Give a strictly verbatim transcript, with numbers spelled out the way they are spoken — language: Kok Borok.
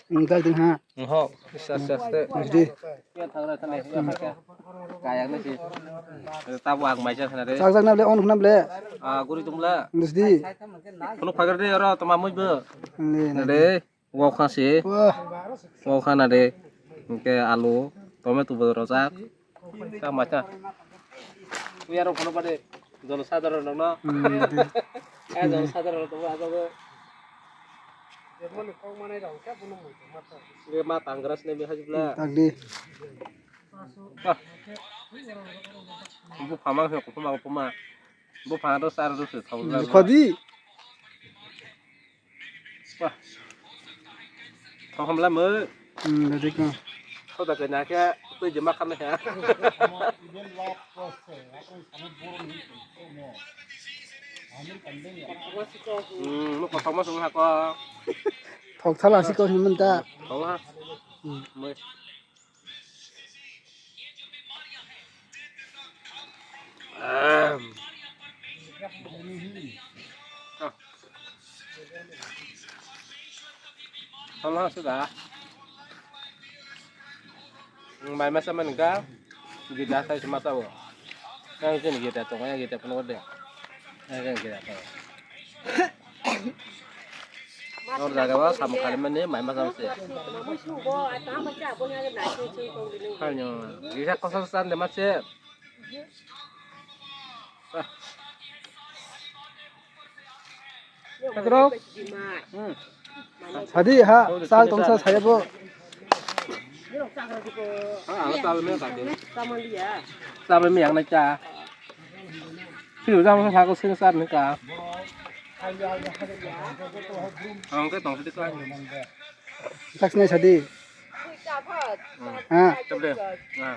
Nwng dal ding ha. Ho, aste aste. Nang di. Kaya thang na thang na, kaya. Kaya na si. Tabo ang mai ja thang na de. Chak jak na ble, on khna ble. Ah, guri tung la. Nang di. Kono phagar de oro toma mui bo. Nang di, nang di. Wokha se. Wah. Wokha na de. Hingke alu, tomato bo rojak. Ta macha. Wi aro phono pade. Jono sadharon rok no. Hmm, de. Eh, jono sadharon rok to ajago. Nge ma tangra sine bi hajibla. Tak di. Ah. Bu phamang he, bu phamang, bu phamang. Bu phamang to sar to se thau. Khodi. Wah. Thong hamla mo. Hmm, dari ko. Kau tak kena ke, tu jemak kan ya. Hmm, mau kau thomas nggak kau? Thok thala si kau himan ta. Thong ha. Hmm. Mo. Solo sudah. Mai masa mana ga? Gita sai semata wo. Yang sini gita tu, yang gita penuh deh. Yang gita tu. Nor jaga ba samung kali mani mai masam se. Hanyo, gisa kosong san de matse. Pedro. Hmm. Sadi ha, sal tongsa saya bo. Ha, ang tal me ta de. Tal me yang na cha. Sini jam sa ko sini sar ni ka. Ang ke tong sini ka. Tak sini sadi. Ha. Tabe. Ha.